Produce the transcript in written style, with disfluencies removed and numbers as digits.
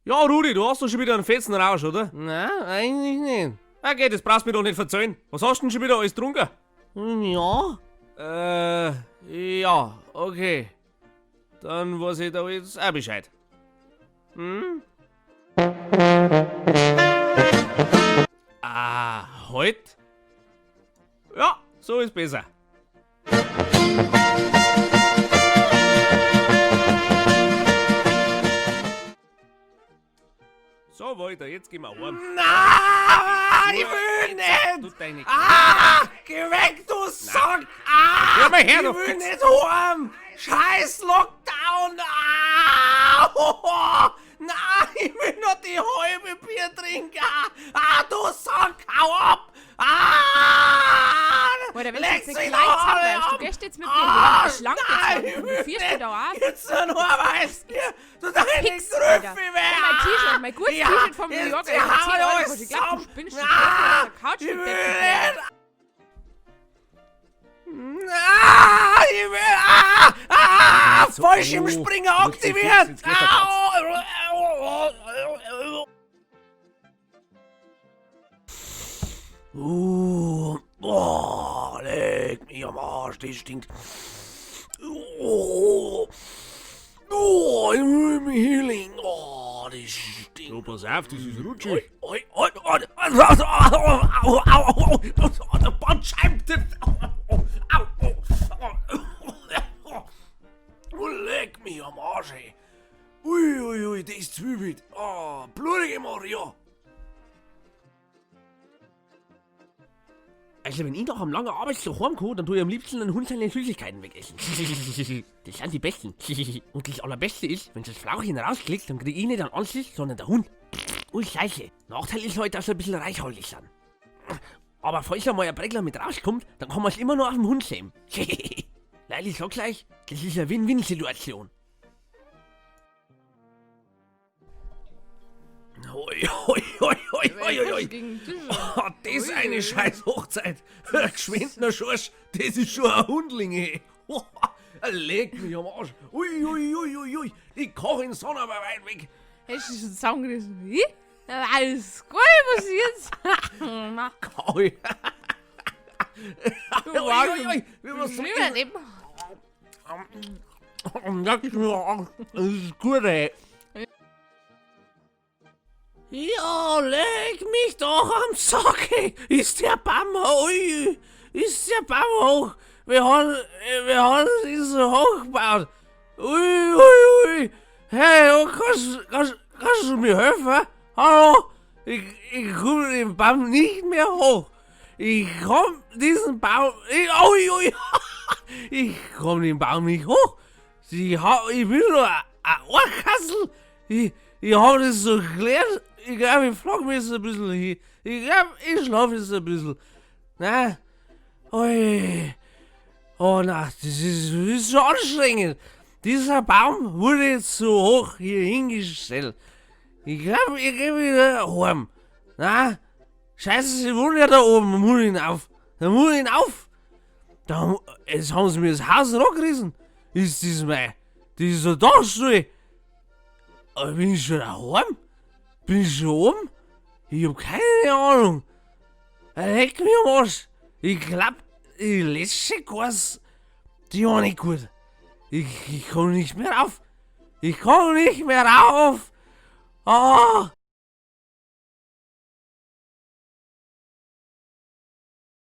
Ja, Rudi, du hast doch schon wieder einen fetzen Rausch, oder? Nein, eigentlich nicht. Okay, das brauchst du mir doch nicht verzeihen. Was hast du denn schon wieder alles getrunken? Ja. Ja, okay. Dann weiß ich da jetzt auch Bescheid. Hm? Ah, halt? Ja, so ist besser. So, Walter, jetzt gehen wir heim. Nein, ich will nicht! Du deine Ah, geh weg, du Sack! Ah, Hör mal her, ich du will Fix. nicht heim! Scheiß Lockdown! Ah, oh, nein, ich will nur die halbe Bier trinken! Ah, du Sack, hau ab! Ah! Alter, wenn du leck jetzt nicht sie gleich doch alle zusammenbleibst, du ab. gehst jetzt mit mir Ah, heim, schlank nein, jetzt ich du will führst mich nicht. da aus. Jetzt nur noch ein Weißbier! Du deine Pickst, Alter. Grüffi Und mein T-Shirt, mein gutes T-Shirt vom New jetzt Yorker, die ich hab 10 hauen Euro alles gekostet. Ich glaub, du zusammen. spinnst, du Ah, kaufst auf der Couch, ich du will Depp. nicht. Ah, ich will, ah, ah, So, Fallschirmspringer oh, jetzt geht's, aktiviert! jetzt geht der Au. Oh, leck mich am Arsch, das stinkt. Oh, oh, ich will mich hinlegen. Oh, das stinkt. So, pass auf, das ist rutschig. Oi, oi, oi, oi, au, au, au, au, au, der Bandscheiben. Au, au, au, au. Oh, leck mich am Arsch, ey. Ui, ui, ui, das zwiebelt. Oh, blutige Maria. Also, wenn ich nach einem langen Arbeitstag heimkomme, dann tue ich am liebsten einen Hund seine Süßigkeiten wegessen. Das sind die besten. Und das Allerbeste ist, wenn das Flauchen rausklickt, dann krieg ich nicht einen Anschluss, sondern der Hund. Ui, scheiße. Nachteil ist halt, dass sie ein bisschen reichhaltig sind. Aber falls einmal ein Breckler mit rauskommt, dann kann man es immer nur auf dem Hund sehen. Leute, ich sag's euch, das ist eine Win-Win-Situation. Oi, oi, oi, oi, oi, oi, oi. Gegen den Tisch. Oh, das ist Ui, eine ui. scheiß Hochzeit. Geschwindner Schorsch, das ist schon ein Hundling, ey. Leck mich am Arsch. Ui, ui, ui, ui, ui. Die Kochin sind aber weit weg. Hast du schon zusammengerissen? Wie? Na, alles gut, was ist jetzt? Na, Ui, du ui, warst ui, ui. Wie was zum schon neben. Leck mich am Arsch. Das ist gut, ey. Ja, leck mich doch am Sack, ey. Ist der Baum ui, ist der Baum hoch? Wer hat das so hoch gebaut? Ui, ui, ui. Hey, oh, kannst du mir helfen? Hallo? Ich komme den Baum nicht mehr hoch. Ich komm diesen Baum, ich, ui, ui. Ich komm den Baum nicht hoch. Ich bin nur ein Ohrkassel. Ich hab das so gelernt. Ich glaub, ich frag mich jetzt ein bisschen hin. Ich glaub, ich schlaf jetzt ein bisschen. Na? Ui. Oh na, das ist so anstrengend. Dieser Baum wurde jetzt so hoch hier hingestellt. Ich glaub, ich geh wieder heim. Na? Scheiße, sie wohnen ja da oben. Da muss ich hinauf. Da muss ich hinauf. Da, jetzt haben sie mir das Haus angerissen. Ist das mein? Das ist so Dachstuhl. Aber bin ich schon daheim? Bin ich schon oben? Ich hab keine Ahnung. Leck mich am Arsch. Ich glaub, die letzte Kurs, die war nicht gut. Ich komm nicht mehr rauf. Ich komm nicht mehr rauf. Ah.